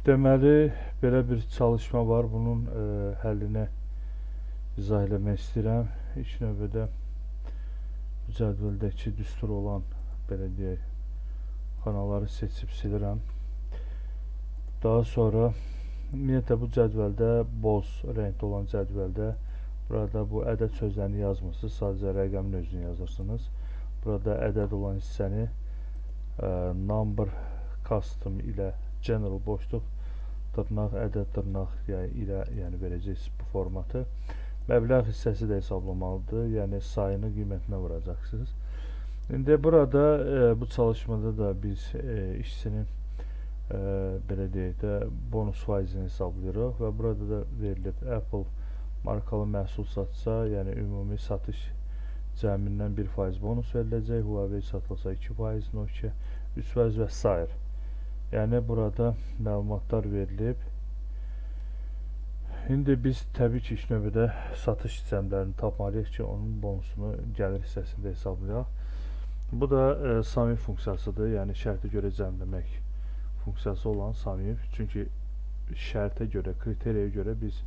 Deməli, belə bir çalışma var. Bunun həllini izah eləmək istəyirəm. İlk növbədə bu cədvəldəki düstur olan, belə deyək, xanaları seçib silirəm. Daha sonra ümumiyyətlə bu cədvəldə, boz rəngdə olan cədvəldə burada bu ədəd sözlərini yazmırsınız, sadəcə rəqəmin özünü yazırsınız. Burada ədəd olan hissəni number custom ilə general boşluq dırnaq, ədəd dırnaq, yəni ilə, yəni verəcəksiniz bu formatı. Məbləğ hissəsi də hesablamalıdır. Yəni sayını qiymətinə vuracaqsınız. İndi burada bu çalışmada da biz işçinin belə deyək də bonus faizini hesablayırıq və burada da verilib Apple markalı məhsul satsa, yəni ümumi satış cəmindən 1% bonus veriləcək, Huawei satılsa 2%, Nokia 3% və s. Yəni burada məlumatlar verilib. İndi biz təbii ki, ilk növbədə satış cəmlərini tapmalıyıq ki, onun bonusunu gəlir hissəsində hesablayaq. Bu da SUMIF funksiyasıdır. Yəni şərtə görə cəmləmək funksiyası olan SUMIF. Çünki şərtə görə, kriteriyaya görə biz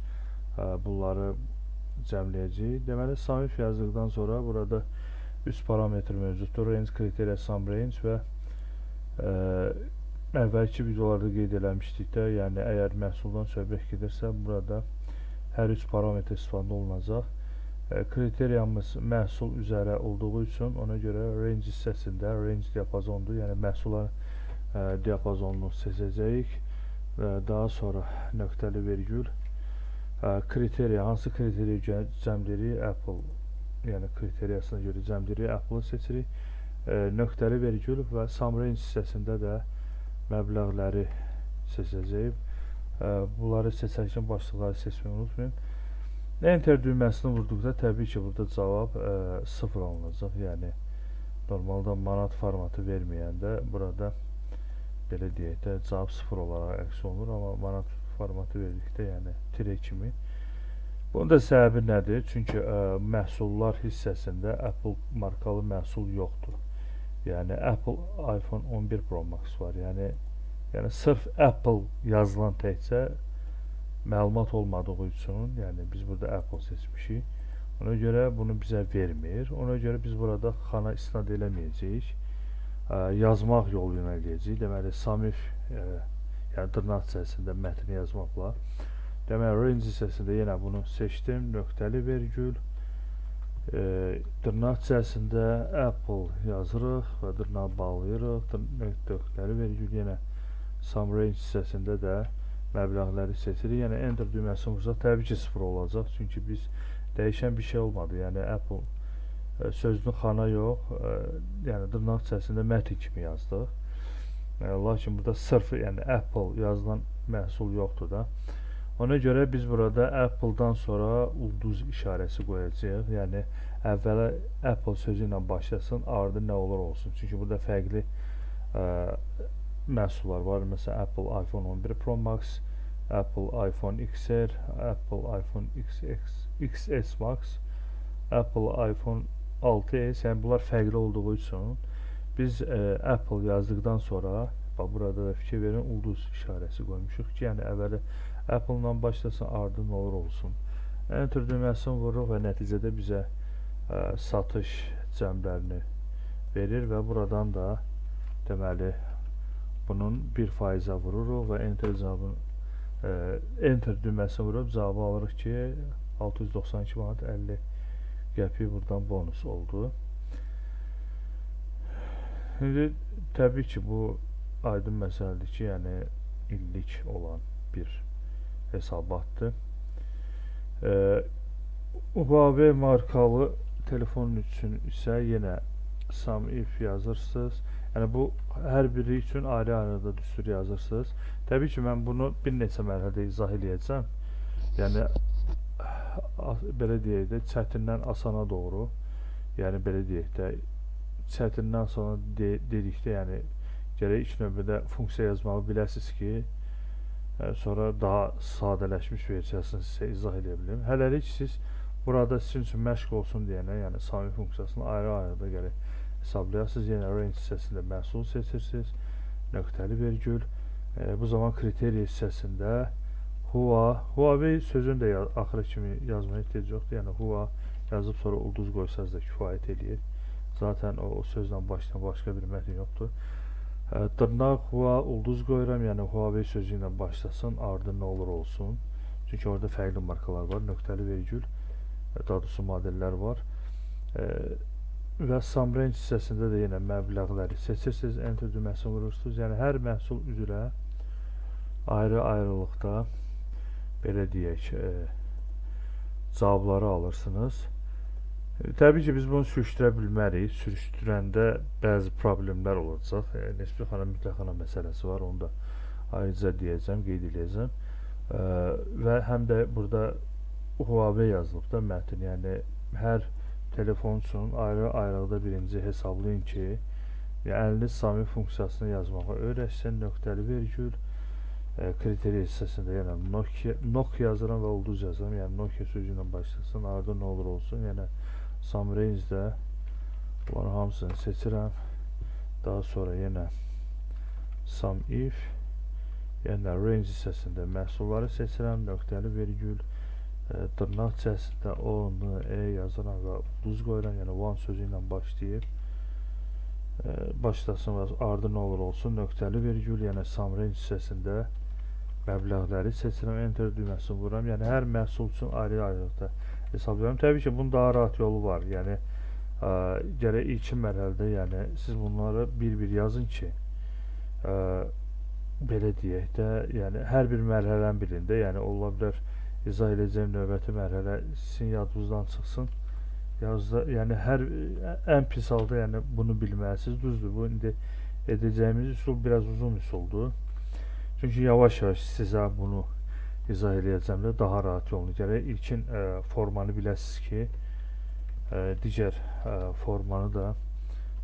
bunları cəmləyəcəyik. Deməli, SUMIF yazdıqdan sonra burada 3 parametr mövcuddur. Range, kriteriya, sum range və əvvəlki videolarda qeyd eləmişdik də, yəni əgər məhsuldan söhbət gedirsə, burada hər üç parametr istifadə olunacaq. Kriteriyamız məhsul üzərə olduğu üçün ona görə range hissəsində range diapazondur, yəni məhsulların diapazonunu seçəcəyik və daha sonra nöqtəli vergül, kriteriya, hansı kriteriya cəmləyirik? Apple, yəni kriteriyasına görə cəmləyirik, Apple-ı seçirik. Nöqtəli vergül və sum range hissəsində də məbləğləri seçəcəyik. Bunları seçərkən başlıqları seçməyi unutmayın. Enter düyməsini vurduqda təbii ki, burada cavab sıfır alınacaq. Yəni normalda manat formatı verməyəndə burada belə deyək də cavab sıfır olaraq əks olunur, amma manat formatı verdikdə, yəni tire kimi. Bunun da səbəbi nədir? Çünki məhsullar hissəsində Apple markalı məhsul yoxdur. Yəni Apple iPhone 11 Pro Max var. Yəni sırf Apple yazılan təkcə məlumat olmadığı üçün, yəni biz burada Apple seçmişik. Ona görə bunu bizə vermir. Ona görə biz burada xana istinad eləməyəcəyik. Yazmaq yolu ilə eləyəcəyik. Deməli, SUMIF, yəni dırnaq içərisində mətni yazmaqla. Deməli, range hissəsində yenə bunu seçdim. Nöqtəli vergül, dırnaq içərisində Apple yazırıq və dırnağı bağlayırıq. Nöqtəli vergül, yenə sum range hissəsində də məbləğləri seçirik. Yəni enter düyməsini vursaq təbii ki, sıfır olacaq. Çünki biz dəyişən bir şey olmadı. Yəni Apple sözünü xana yox, yəni dırnaq içərisində mətn kimi yazdıq. Lakin burada sırf yəni Apple yazılan məhsul yoxdur da. Ona görə biz burada Apple-dan sonra ulduz işarəsi qoyacağıq. Yəni əvvəla Apple sözü ilə başlasın, ardı nə olur olsun. Çünki burada fərqli məhsullar var. Məsələn, Apple iPhone 11 Pro Max, Apple iPhone XR, Apple iPhone XX, XS Max, Apple iPhone 6s. Yəni bunlar fərqli olduğu üçün biz Apple yazdıqdan sonra, bax burada da fikir verin, ulduz işarəsi qoymuşuq ki, yəni əvvəli Apple-la başlasın, ardı nə olur olsun. Enter düyməsini vururuq və nəticədə bizə satış cəmlərini verir və buradan da deməli bunun 1%-ə vururuq və enter cavabını enter düyməsini vurub cavabı alırıq ki, 692 manat 50 qəpik buradan bonus oldu. İndi təbii ki, bu aydın məsələdir ki, yəni illik olan bir hesabatdır. Huawei markalı telefon üçün isə yenə sum if yazırsınız. Yəni bu hər biri üçün ayrı-ayrı da düstur yazırsınız. Təbii ki, mən bunu bir neçə mərhələdə izah eləyəcəm. Yəni belə deyək də çətindən asana doğru, yəni belə deyək də çətindən asana dedikdə, yəni gərək ilk növbədə funksiya yazmağı biləsiniz ki, sonra daha sadələşmiş versiyasını sizə izah edə bilim. Hələlik siz burada sizin üçün məşq olsun deyənə, yəni sum funksiyasını ayrı-ayrı da gərək hesablayasınız. Yenə range hissəsində məhsul seçirsiniz. Nöqtəli vergül. Bu zaman kriteriya hissəsində Huawei sözünü də axıra kimi yazmaya ehtiyac yoxdur. Yəni Hua yazıb sonra ulduz qoysanız da kifayət eləyir. Zaten o sözlə başlayan başqa bir mətn yoxdur. Dırnaq Hua ulduz qoyuram, yəni Huawei sözü ilə başlasın, ardı nə olur olsun. Çünki orada fərqli markalar var, nöqtəli vergül, daha doğrusu modellər var. Və sum range hissəsində də yenə məbləğləri seçirsiniz, enter düyməsini vurursunuz. Yəni hər məhsul üzrə ayrı-ayrılıqda belə deyək, cavabları alırsınız. Təbii ki, biz bunu sürüşdürə bilmərik. Sürüşdürəndə bəzi problemlər olacaq. Nisbi xana, mütləq xana məsələsi var. Onu da ayrıca deyəcəm, qeyd eləyəcəm. Və həm də burada Huawei yazılıb da mətn. Yəni hər telefon üçün ayrı-ayrılıqda birinci hesablayın ki, yəni əliniz sum if funksiyasını yazmağa öyrəşsin, nöqtəli vergül, kriteriya hissəsində yenə Nokia, Nokia yazıram və ulduz yazıram. Yəni Nokia sözü ilə başlasın, ardı nə olur olsun. Yəni sum range-də bunların hamısını seçirəm. Daha sonra yenə sum if, yenə range hissəsində məhsulları seçirəm, nöqtəli vergül, dırnaq içərisində O, N, E yazıram və ulduz qoyuram. Yəni one sözü ilə başlayıb başlasın və ardı nə olur olsun, nöqtəli vergül, yəni sum range hissəsində məbləğləri seçirəm, enter düyməsini vururam. Yəni hər məhsul üçün ayrı-ayrılıqda hesablayıram. Təbii ki, bunun daha rahat yolu var. Yəni gərək ilkin mərhələdə, yəni siz bunları bir-bir yazın ki, belə deyək də, yəni hər bir mərhələnin birində, yəni ola bilər izah edəcəyim növbəti mərhələ sizin yadınızdan çıxsın. Yazda, yəni hər ən pis halda yəni bunu bilməlisiniz. Düzdür, bu indi edəcəyimiz üsul biraz uzun üsuldur. Çünki yavaş-yavaş sizə bunu izah eləyəcəm də daha rahat yolunu. Gərək ilkin formanı biləsiniz ki, digər formanı da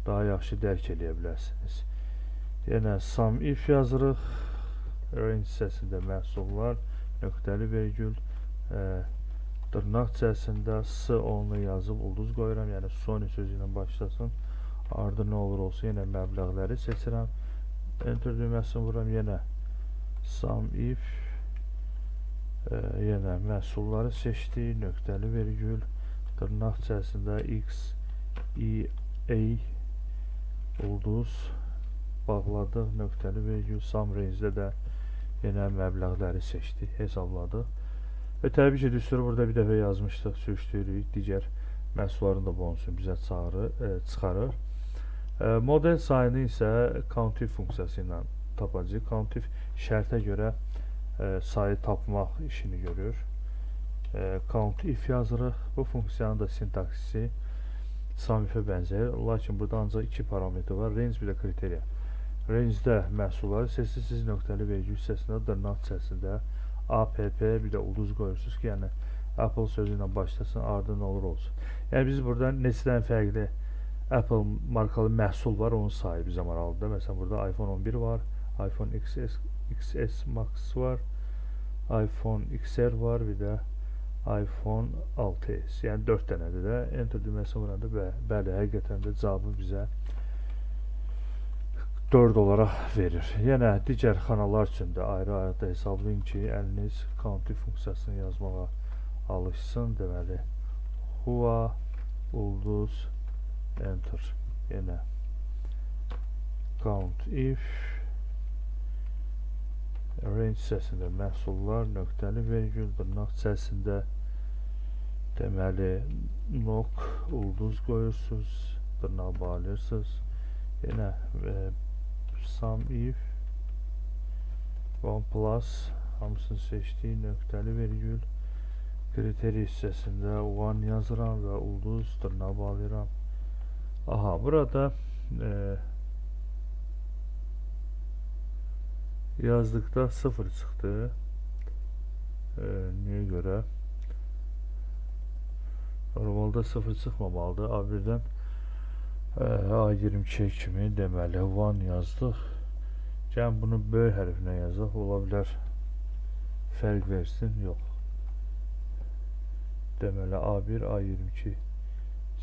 daha yaxşı dərk eləyə biləsiniz. Yenə sum if yazırıq. Range hissəsində məhsullar, nöqtəli vergül, dırnaq içərisində S onu yazıb ulduz qoyuram. Yəni Sony sözü ilə başlasın. Ardı nə olur olsun, yenə məbləğləri seçirəm. Enter düyməsini vururam. Yenə sum if, yenə məhsulları seçdik, nöqtəli vergül, dırnaq içərisində X, I, A, ulduz bağladıq, nöqtəli vergül, sum range-də də yenə məbləğləri seçdik, hesabladıq. Və təbii ki, düsturu burada bir dəfə yazmışdıq, sürüşdürürük. Digər məhsulların da bonusunu bizə çıxarır. Model sayını isə countif funksiyası ilə tapacağıq. Countif şərtə görə sayı tapmaq işini görür. Count if yazırıq. Bu funksiyanın da sintaksisi sum if'ə bənzəyir. Lakin burada ancaq iki parametr var. Range, bir də kriteriya. Range-də məhsulları seçirsiniz, nöqtəli vergül hissəsində dırnaq içərisində app bir də ulduz qoyursunuz ki, yəni Apple sözü ilə başlasın, ardı nə olur olsun. Yəni biz burada neçədən fərqli Apple markalı məhsul var, onun sayı bizə maraqlıdır. Məsələn, burada iPhone 11 var, iPhone XS, XS Max var, iPhone XR var, bir də iPhone 6s. Yəni 4 dənədir də. Enter düyməsini vuranda bəli, həqiqətən də cavabı bizə 4 olaraq verir. Yenə digər xanalar üçün də ayrı-ayrı da hesablayın ki, əliniz countif funksiyasını yazmağa alışsın. Deməli, Hua, ulduz, enter. Yenə count if, range hissəsində məhsullar, nöqtəli vergül, dırnaq içərisində deməli nok ulduz qoyursunuz, dırnağı bağlayırsınız. Yenə sum if, OnePlus hamısını seçdik, nöqtəli vergül, kriteri hissəsində one yazıram və ulduz, dırnağı bağlayıram. Aha, burada yazdıqda 0 çıxdı. Niyə görə? Normalda 0 çıxmamalıdır. A1-dən A22 kimi deməli one yazdıq. Gəlin bunu böyük hərflə yazaq. Ola bilər fərq versin. Yox. Deməli A1, A22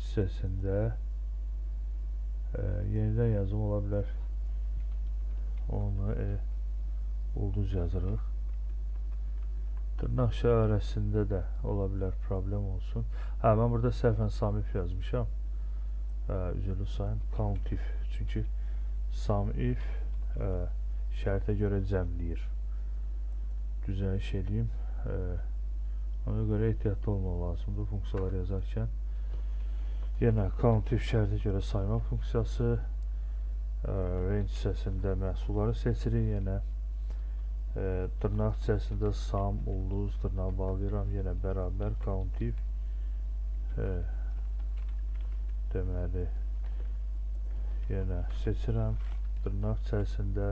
hissəsində yenidən yazım, ola bilər. Onu Ulduz yazırıq. Dırnaq işarəsində də ola bilər problem olsun. Hə, mən burada səhvən sum if yazmışam. Üzrlü sayın, count if. Çünki sum if şərtə görə cəmləyir. Düzəliş eləyim. Ona görə ehtiyatlı olmaq lazımdır funksiyalar yazarkən. Yenə count if şərtə görə sayma funksiyası. Range hissəsində məhsulları seçirik. Yenə dırnaq hissəsində sum, ulduz, dırnağı bağlayıram. Yenə bərabər count if. Deməli, yenə seçirəm. Dırnaq içərisində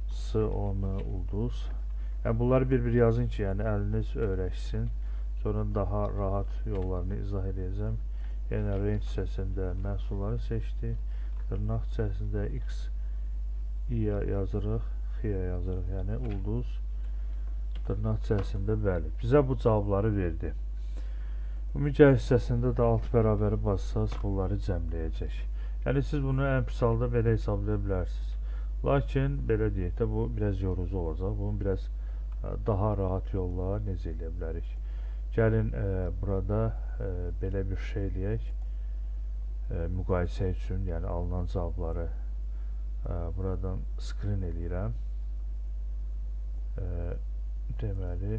S10-u ulduz. Yəni, bunları bir-bir yazın ki, yəni əliniz öyrəşsin. Sonra daha rahat yollarını izah edəcəm. Yenə range hissəsində məhsulları seçdik. Dırnaq içərisində X, I yazırıq, X yazırıq. Yəni ulduz dırnaq içərisində bəli. Bizə bu cavabları verdi. Bu müqayisə hissəsində də alt bərabəri bassaz bunları cəmləyəcək. Yəni siz bunu ən pis halda belə hesablaya bilərsiniz. Lakin belə deyək də bu biraz yorucu olacaq. Bunu biraz daha rahat yolla necə eləyə bilərik? Gəlin burada belə bir şey eləyək. Müqayisə üçün, yəni alınan cavabları buradan screen eləyirəm. Deməli,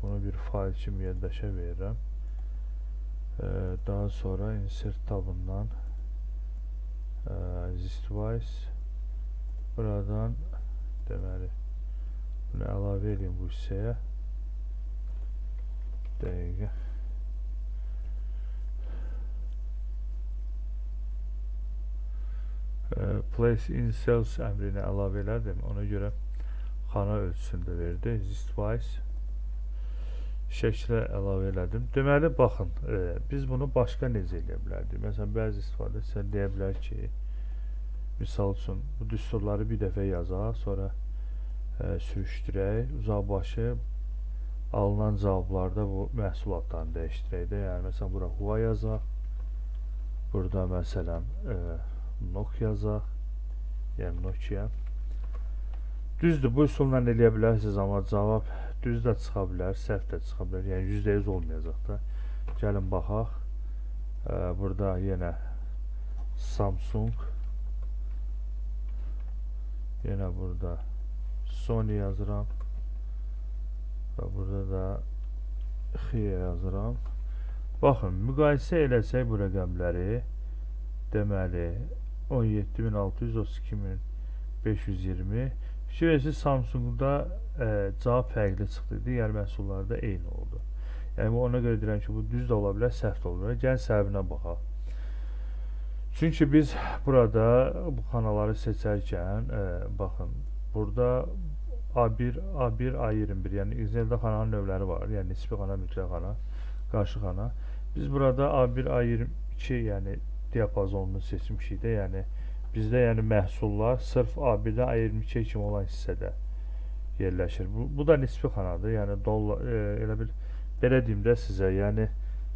bunu bir fayl kimi yaddaşa verirəm. Daha sonra insert tabından listwise buradan deməli bunu əlavə edeyim bu hissəyə. Dəqiqə. Place in cells əmrini əlavə elədim. Ona görə xana ölçüsündə verdi. Listwise şəklə əlavə elədim. Deməli, baxın, biz bunu başqa necə eləyə bilərdik? Məsələn, bəzi istifadəçilər deyə bilər ki, misal üçün, bu düsturları bir dəfə yazaq, sonra sürüşdürək, uzaqbaşı alınan cavablarda bu məhsul adlarını dəyişdirək də. Yəni, məsələn, bura Huawei yazaq, burada, məsələn, Nokia yazaq, yəni Nokia. Düzdür, bu üsulla eləyə bilərsiniz, amma cavab düz də çıxa bilər, səhv də çıxa bilər. Yəni %100 olmayacaq da. Gəlin baxaq. Burada yenə Samsung, yenə burada Sony yazıram və burada da Xia yazıram. Baxın, müqayisə eləsək bu rəqəmləri, deməli 17.632.520. Fikir verirsiniz, Samsungda cavab fərqli çıxdı, digər məhsullarda eyni oldu. Yəni, ona görə deyirəm ki, bu düz də ola bilər, səhv də ola bilər. Gəlin səbəbinə baxaq. Çünki biz burada bu xanaları seçərkən, baxın, burada A1, A1, A21, yəni Excel-də xananın növləri var. Yəni nisbi xana, mütləq xana, qarşı xana. Biz burada A1, A22, yəni diapazonunu seçmişik də, yəni bizdə yəni məhsullar sırf A1-dən A22-yə kimi olan hissədə yerləşir. Bu da nisbi xanadır. Yəni dollar, elə bil belə deyim də sizə, yəni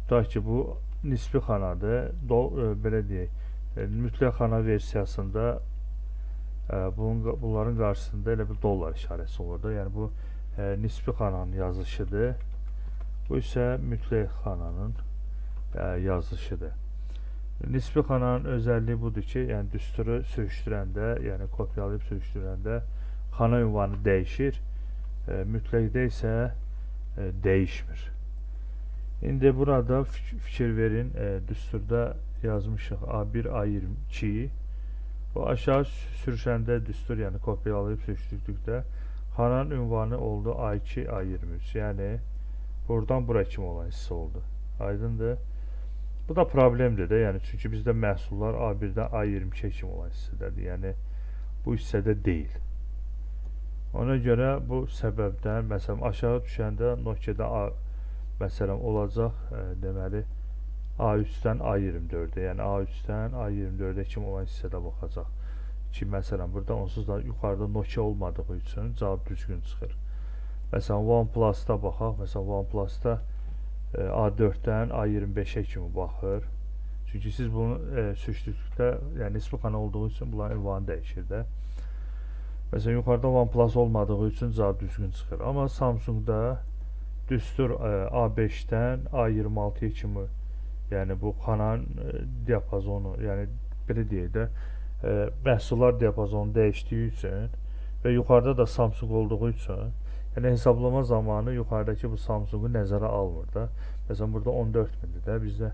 tutaq ki, bu nisbi xanadır. Belə deyək, mütləq xana versiyasında bunların qarşısında elə bir dollar işarəsi olur da. Yəni bu nisbi xananın yazışıdır. Bu isə mütləq xananın yazışıdır. Nisbi xananın özəlliyi budur ki, yəni düsturu sürüşdürəndə, yəni kopyalayıb sürüşdürəndə xana ünvanı dəyişir, mütləqdə isə dəyişmir. İndi burada fikir verin, düsturda yazmışıq A1, A22. Bu aşağı sürüşəndə düstur, yəni kopyalayıb sürüşdürdükdə xananın ünvanı oldu A2, A23. Yəni buradan bura kimi olan hissə oldu. Aydındır? Bu da problemdir də, yəni çünki bizdə məhsullar A1-dən A22-yə kimi olan hissədədir. Yəni bu hissədə deyil. Ona görə bu səbəbdən, məsələn, aşağı düşəndə Nokia-da A, məsələn, olacaq, deməli, A3-dən A24-ə, yəni A3-dən A24-ə kimi olan hissədə baxacaq. Ki, məsələn, burada onsuz da yuxarıda Nokia olmadığı üçün cavab düzgün çıxır. Məsələn, OnePlus-da baxaq. Məsələn, OnePlus-da A4-dən A25-ə kimi baxır. Çünki siz bunu sürüşdükdə, yəni nisbi xana olduğu üçün bunların ünvanı dəyişir də. Məsələn, yuxarıda OnePlus olmadığı üçün cavab düzgün çıxır. Amma Samsungda düstur A5-dən A26-ya kimi, yəni bu xananın diapazonu, yəni belə deyək də, məhsullar diapazonu dəyişdiyi üçün və yuxarıda da Samsung olduğu üçün, yəni hesablama zamanı yuxarıdakı bu Samsungu nəzərə almır da. Məsələn, burada 14 mindir də, bizdə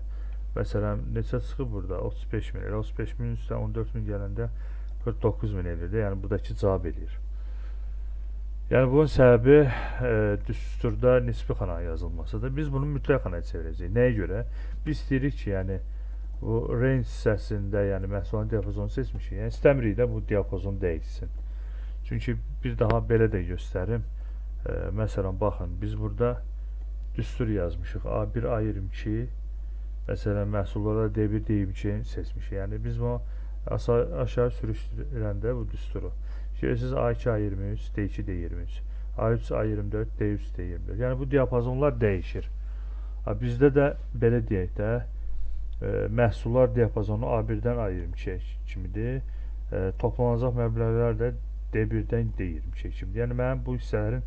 məsələn neçə çıxır burada? 35 min. Elə 35 min üstə 14 min gələndə 49 min eləyir də, yəni buradakı cavab eləyir. Yəni bunun səbəbi düsturda nisbi xananın yazılmasıdır. Biz bunu mütləq xanaya çevirəcəyik. Nəyə görə? Biz istəyirik ki, yəni bu range hissəsində, yəni məhsulun diapazonu seçmişik. Yəni istəmirik də bu diapazon dəyişsin. Çünki bir daha belə də göstərim. Məsələn, baxın, biz burada düstur yazmışıq. A1, A22, məsələn, məhsullara D1, D22 seçmişik. Yəni biz bunu aşağı sürüşdürəndə bu düsturu. Görürsünüz A2, A23, D2, D23, A3, A24, D3, D24. Yəni bu diapazonlar dəyişir. Bizdə də belə deyək də, məhsullar diapazonu A1-dən A22 kimidir. Toplanacaq məbləğlər də D1-dən D22 kimidir. Yəni mənim bu hissələrin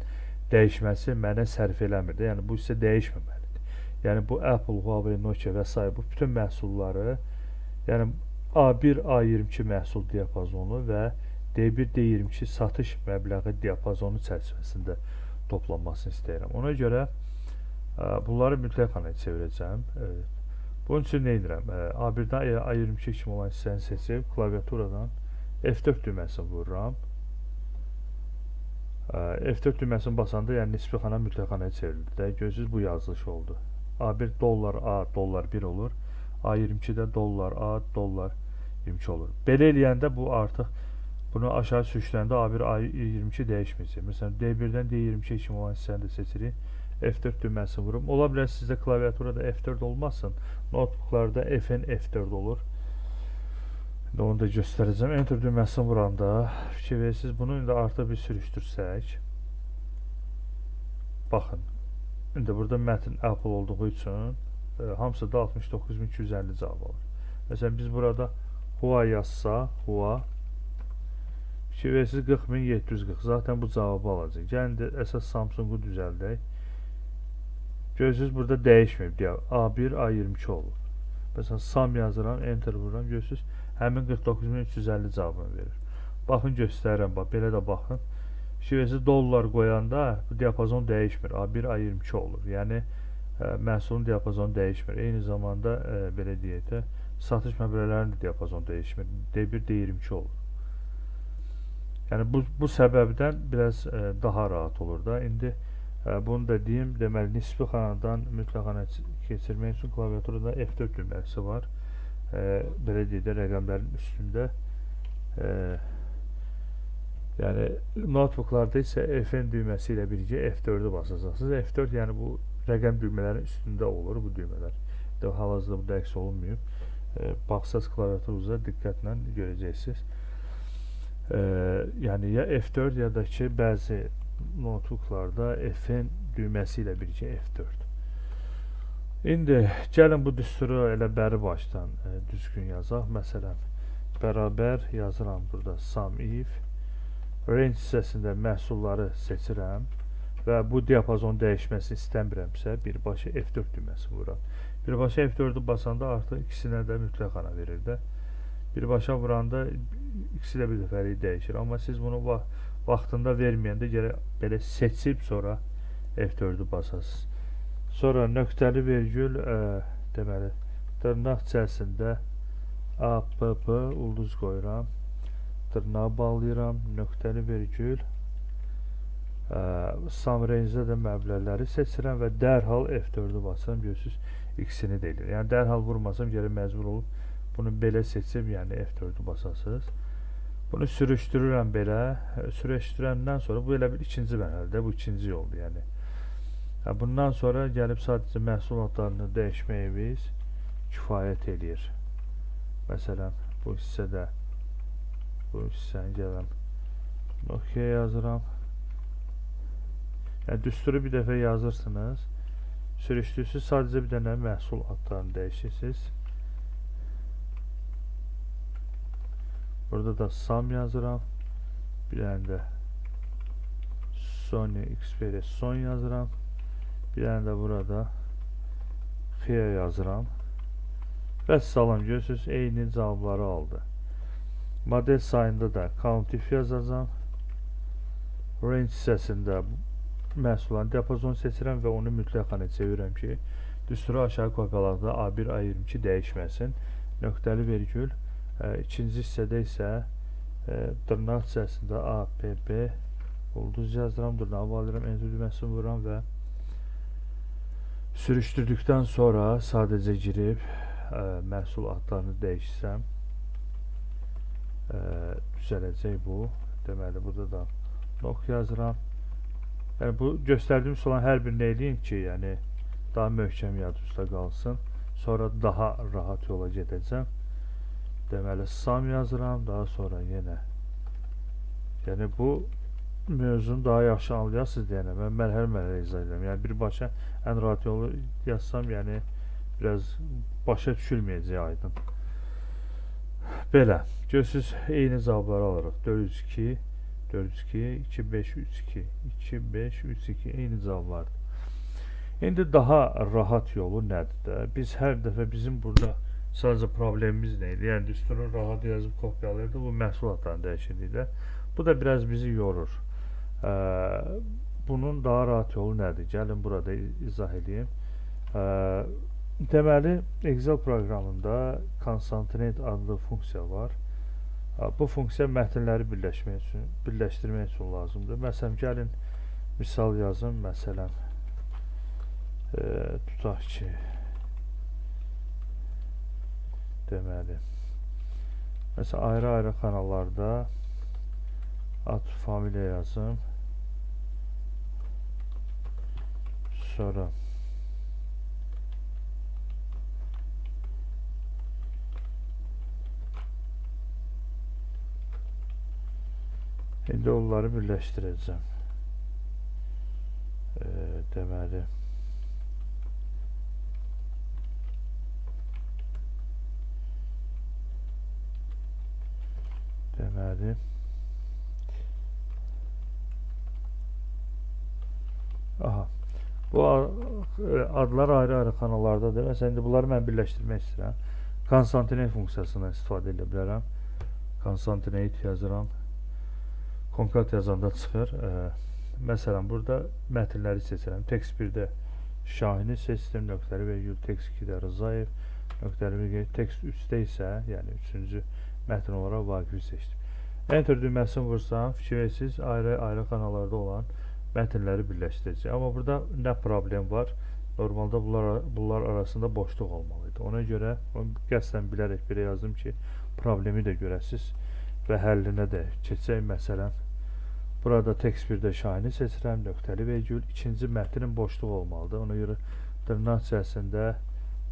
dəyişməsi mənə sərf eləmir də. Yəni bu hissə dəyişməməlidir. Yəni bu Apple, Huawei, Nokia və s. bu bütün məhsulları, yəni A1, A22 məhsul diapazonu və D1, D22 satış məbləği diapazonu çərçivəsində toplanmasını istəyirəm. Ona görə bunları mütləq xanaya çevirəcəm. Bunun üçün nə edirəm? A1-dən A22 kimi olan hissəni seçib klaviaturadan F4 düyməsini vururam. F4 düyməsini basanda, yəni nisbi xana mütləq xanaya çevrildi də. Görürsünüz, bu yazılış oldu. A1 dollar A dollar 1 olur. A22-də dollar A dollar 22 olur. Belə eləyəndə bu artıq bunu aşağı sürüşdürəndə A1, A22 dəyişməyəcək. Məsələn, D1-dən D22 kimi olan hissəni də seçirik. F4 düyməsini vururum. Ola bilər sizdə klaviaturada F4 olmasın. Notebooklarda FN F4 olur. İndi onu da göstərəcəm. Enter düyməsini vuranda fikir verirsiniz, bunu indi artıq bir sürüşdürsək. Baxın. İndi burada mətn Apple olduğu üçün hamısı da 69.250 cavab alır. Məsələn, biz burada Huawei yazsa, Huawei fikir verirsiniz 40.740. Zaten bu cavabı alacaq. Gəlin indi əsas Samsungu düzəldək. Görürsünüz, burada dəyişməyib. Deyək, A1, A22 olub. Məsələn, Sam yazıram, Enter vururam. Görürsünüz, həmin 49.350 cavabını verir. Baxın, göstərirəm. Bax, belə də baxın. Fikir verirsiniz, dollar qoyanda bu diapazon dəyişmir. A1, A22 olur. Yəni, məhsulun diapazonu dəyişmir. Eyni zamanda, belə deyək də, satış məbləğlərinin də diapazonu dəyişmir. D1, D22 olur. Yəni bu səbəbdən biraz daha rahat olur da. İndi bunu da deyim, deməli nisbi xanadan mütləq xana keçirmək üçün klaviaturada F4 düyməsi var. Belə deyək də, rəqəmlərin üstündə. Yəni notebooklarda isə FN düyməsi ilə birgə F4-ü basacaqsınız. F4 yəni bu rəqəm düymələrin üstündə olur bu düymələr. Hal-hazırda bu da əks olunmayıb. Baxsaz klaviaturunuza diqqətlə görəcəksiniz. Yəni ya F4 ya da ki bəzi notebooklarda FN düyməsi ilə birgə F4. İndi gəlin bu düsturu elə bəri başdan düzgün yazaq. Məsələn, bərabər yazıram burada sum if. Range hissəsində məhsulları seçirəm və bu diapazon dəyişməsini istəmirəmsə birbaşa F4 düyməsi vururam. Birbaşa F4-ü basanda artıq ikisinə də mütləq xana verir də. Birbaşa vuranda ikisi də bir dəfəlik dəyişir. Amma siz bunu vaxtında verməyəndə gərək belə seçib sonra F4-ü basasınız. Sonra nöqtəli vergül, deməli, dırnaq içərisində A, P, P ulduz qoyuram. Dırnağı bağlayıram. Nöqtəli vergül. Sum range-də də məbləğləri seçirəm və dərhal F4-ü basıram. Görürsünüz, ikisini də eləyir. Yəni dərhal vurmasam gərək məcbur olub bunu belə seçib, yəni F4-ü basasınız. Bunu sürüşdürürəm belə. Sürüşdürəndən sonra bu elə bir ikinci mərhələdə, bu ikinci yoldur, yəni. Bundan sonra gəlib sadəcə məhsul adlarını dəyişməyimiz kifayət eləyir. Məsələn, bu hissədə bu hissəni gələm Nokia yazıram. Yəni düsturu bir dəfə yazırsınız. Sürüşdürürsünüz, sadəcə bir dənə məhsul adlarını dəyişirsiniz. Burada da SAM yazıram. Bir dənə də Sony Xperia son yazıram. Bir dənə də burada Xia yazıram. Vəssalam, görürsünüz, eyni cavabları aldı. Model sayında da count if yazacağam. Range hissəsində məhsulların diapazonu seçirəm və onu mütləq xanaya çevirirəm ki, düsturu aşağı kopyalarda A1, A22 dəyişməsin. Nöqtəli vergül. İkinci hissədə isə dırnaq hissəsində A, P, B ulduz yazıram, dırnağı bağlayıram, enter düyməsini vururam və sürüşdürdükdən sonra sadəcə girib məhsul adlarını dəyişsəm düzələcək bu. Deməli, burada da nok yazıram. Yəni, bu göstərdiyim sualın hər birini eləyin ki, yəni daha möhkəm yadınızda qalsın. Sonra daha rahat yola gedəcəm. Deməli, sum yazıram, daha sonra yenə. Yəni, bu mövzunu daha yaxşı anlayasınız deyənə mən mərhələ-mərhələ izah edirəm. Yəni, birbaşa ən rahat yolu yazsam, yəni biraz başa düşülməyəcək aydın. Belə, görürsünüz, eyni cavabları alırıq. 402, 402, 2, 5, 3, 2, 2, 5, 3, 2, eyni cavablardır. İndi daha rahat yolu nədir də? Biz hər dəfə bizim burada sadəcə problemimiz nə idi? Yəni, düsturu rahat yazıb kopyalayırdı, bu məhsul adlarını dəyişirdik də. Bu da biraz bizi yorur. Bunun daha rahat yolu nədir? Gəlin burada izah edeyim. Deməli, Excel proqramında Concatenate adlı funksiya var. Bu funksiya mətnləri birləşdirmək üçün lazımdır. Məsələn, gəlin misal yazım. Məsələn, tutaq ki, deməli, məsələn, ayrı-ayrı xanalarda ad, familiya yazım. Sonra indi onları birləşdirəcəm. Deməli, aha, bu adlar ayrı-ayrı xanalardadır. Məsələn, indi bunları mən birləşdirmək istəyirəm. Concatenate funksiyasından istifadə edə bilərəm. Concatenate yazıram. Concat yazanda çıxır. Məsələn, burada mətnləri seçirəm. Text 1-də Şahini seçdim, nöqtəli vergül, text 2-də Rızayev, nöqtəli vergül, text 3-də isə, yəni 3-cü mətn olaraq Vaqifi seçdim. Enter düyməsini vursam, fikir verirsiniz, ayrı-ayrı xanalarda olan mətnləri birləşdirəcək. Amma burada nə problem var? Normalda bunlar arasında boşluq olmalıydı. Ona görə onu qəsdən bilərək belə yazdım ki, problemi də görəsiniz və həllinə də keçək. Məsələn, burada text 1-də Şahini seçirəm, nöqtəli vergül. İkinci mətnin boşluq olmalıdır. Ona görə dırnaq içərisində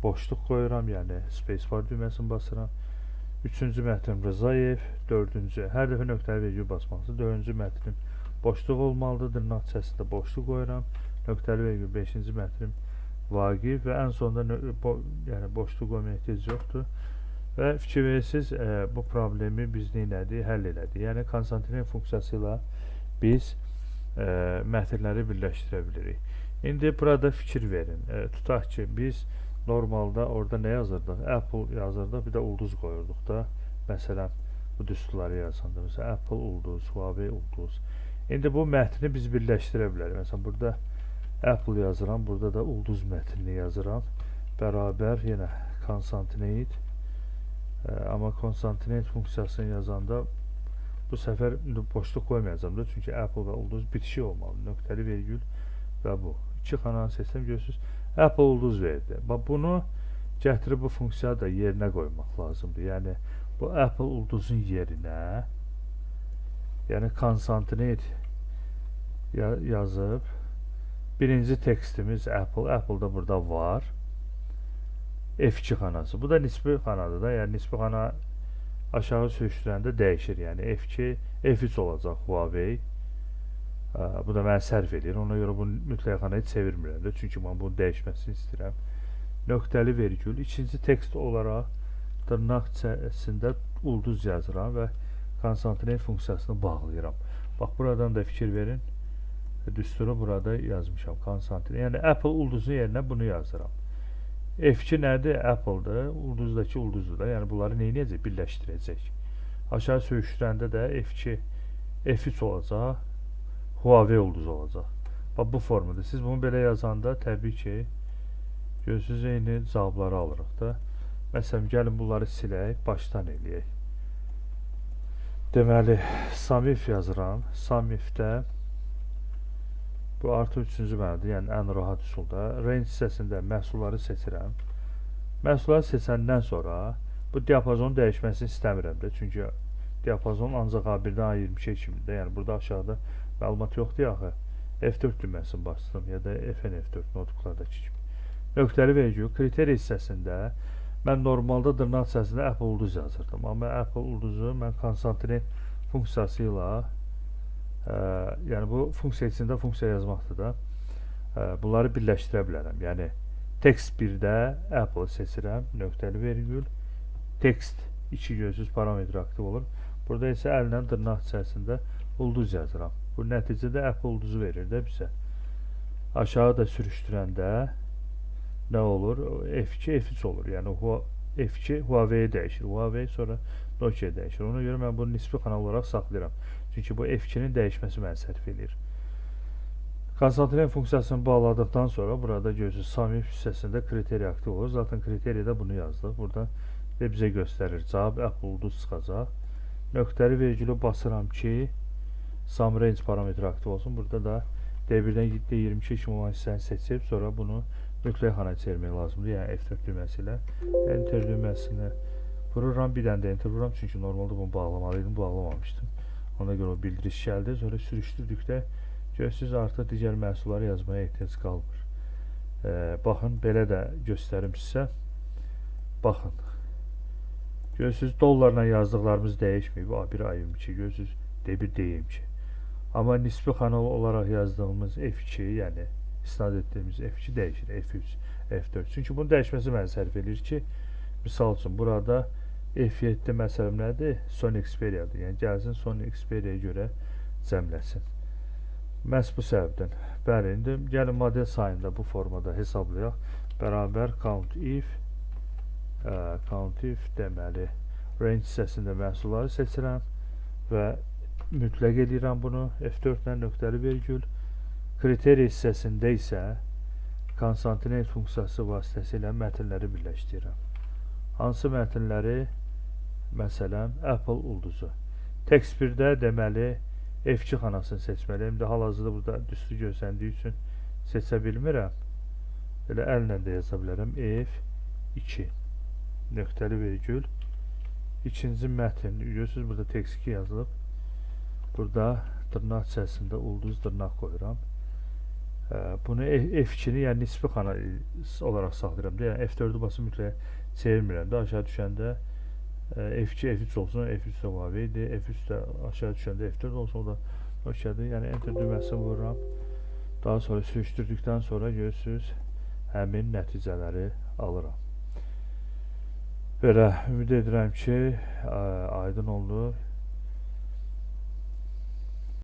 boşluq qoyuram, yəni spacebar düyməsini basıram. Üçüncü mətnim Rızayev, dördüncü, hər dəfə nöqtəli vergül basmalısınız. Dördüncü mətnim boşluq olmalıdır, dırnaq içərisində boşluq qoyuram. Nöqtəli vergül, beşinci mətnim Vaqif və ən sonunda yəni boşluq qoymaya ehtiyac yoxdur. Və fikir verirsiniz, bu problemi biz nə elədik? Həll elədik. Yəni, Concatenate funksiyası ilə biz mətnləri birləşdirə bilirik. İndi burada fikir verin. Tutaq ki, biz normalda orada nə yazırdıq? Apple yazırdıq, bir də ulduz qoyurduq da. Məsələn, bu düsturları yazanda. Məsələn, Apple ulduz, Huawei ulduz. İndi bu mətni biz birləşdirə bilərik. Məsələn, burada Apple yazıram, burada da ulduz mətnini yazıram. Bərabər yenə Concatenate. Amma Concatenate funksiyasını yazanda bu səfər indi boşluq qoymayacağam da, çünki Apple və ulduz bitişik olmalı. Nöqtəli vergül və bu. İki xananı seçsəm, görürsünüz, Apple ulduz verdi. Bax, bunu gətirib bu funksiyanı da yerinə qoymaq lazımdır. Yəni, bu Apple ulduzun yerinə, yəni Concatenate yazıb, birinci tekstimiz Apple, Apple da burada var. F2 xanası. Bu da nisbi xanadır da. Yəni, nisbi xana aşağı sürüşdürəndə dəyişir. Yəni, F2, F3 olacaq Huawei. Bu da mənə sərf edir. Ona görə bunu mütləq xanaya çevirmirəm də. Çünki mən bunun dəyişməsini istəyirəm. Nöqtəli vergül. İkinci tekst olaraq dırnaq içərisində ulduz yazıram və Concatenate funksiyasını bağlayıram. Bax, buradan da fikir verin. Düsturu burada yazmışam. Concatenate. Yəni Apple ulduzun yerinə bunu yazıram. F2 nədir? Apple'dır. Ulduzdakı ulduzdur da. Yəni bunları nə edəcək? Birləşdirəcək. Aşağı sürüşdürəndə də F2 F3 olacaq. Huawei ulduzu olacaq. Bax, bu formada. Siz bunu belə yazanda təbii ki, görürsünüz, eyni cavabları alırıq da. Məsələn, gəlin bunları silək, başdan eləyək. Deməli, SUMIF yazıram. SUMIF-də bu artıq üçüncü mənadır, yəni ən rahat üsulda. Range hissəsində məhsulları seçirəm. Məhsulları seçəndən sonra bu diapazonun dəyişməsini istəmirəm də. Çünki diapazon ancaq A1-dən A22 kimidir. Yəni burada aşağıda məlumat yoxdur axı. F4 düyməsini bastım ya da Fn F4 notebooklardakı kimi. Nöqtəli vergül, kriteriya hissəsində mən normalda dırnaq içərisində Apple ulduz yazırdım. Amma Apple ulduzu mən concatenate funksiyası ilə, yəni bu funksiya içində funksiya yazmaqdır da. Bunları birləşdirə bilərəm. Yəni text 1-də Apple seçirəm, nöqtəli vergül, text 2, görürsüz, parametr aktiv olur. Burada isə əllə dırnaq içərisində ulduz yazıram. Bu nəticədə Apple ulduzu verir də bizə. Aşağı da sürüşdürəndə nə olur? F2 F3 olur. Yəni F2 Huawei dəyişir. Huawei sonra Nokia dəyişir. Ona görə mən bunu nisbi xana olaraq saxlayıram. Çünki bu F2-nin dəyişməsi məni sərf eləyir. Concatenate funksiyasını bağladıqdan sonra burada görürsünüz, SUMIF hissəsində kriteriya aktiv olur. Zaten kriteriyada bunu yazdıq. Burada də bizə göstərir. Cavab Apple ulduz çıxacaq. Nöqtəli vergülü basıram ki, sum range parametri aktiv olsun. Burada da D1-dən D22 kimi olan hissəni seçib sonra bunu mütləq xanaya çevirmək lazımdır. Yəni F4 düyməsi ilə Enter düyməsini vururam. Bir dənə də Enter vururam. Çünki normalda bunu bağlamalıydım, bağlamamışdım. Ona görə o bildiriş gəldi. Sonra sürüşdürdükdə görürsünüz, artıq digər məhsulları yazmaya ehtiyac qalmır. Baxın, belə də göstərim sizə. Baxın. Görürsünüz, dollarla yazdıqlarımız dəyişməyib. A1, A22 görürsünüz, D1, D22. Amma nisbi xana olaraq yazdığımız F2, yəni istinad etdiyimiz F2 dəyişir. F3, F4. Çünki bunun dəyişməsi məni sərf eləyir ki, misal üçün burada F7 məsələn nədir? Sony Xperia-dır. Yəni gəlsin Sony Xperia-ya görə cəmləsin. Məhz bu səbəbdən. Bəli, indi gəlin model sayında bu formada hesablayaq. Bərabər count if, count if, deməli range hissəsində məhsulları seçirəm və mütləq eləyirəm bunu F4 ilə, nöqtəli vergül, kriteriya hissəsində isə concatenate funksiyası vasitəsilə mətnləri birləşdirirəm. Hansı mətnləri? Məsələn, Apple ulduzu. Text 1-də deməli F2 xanasını seçməliyəm. İndi hal-hazırda burada düsturu görsəndiyi üçün seçə bilmirəm. Elə əllə də yaza bilərəm. F2 nöqtəli vergül, ikinci mətn, görürsünüz, burada text 2 yazılıb. Burada dırnaq içərisində ulduz dırnaq qoyuram. Bunu F2-ni yəni nisbi xana olaraq saxlayıram. Yəni F4-ü basıb mütləq çevirmirəm də. Aşağı düşəndə F2 F3 olsun, F3 də Huawei-dir. F3 də aşağı düşəndə F4 olsun, o da Nokia-dır. Yəni Enter düyməsini vururam. Daha sonra sürüşdürdükdən sonra görürsünüz, həmin nəticələri alıram. Belə, ümid edirəm ki, aydın oldu.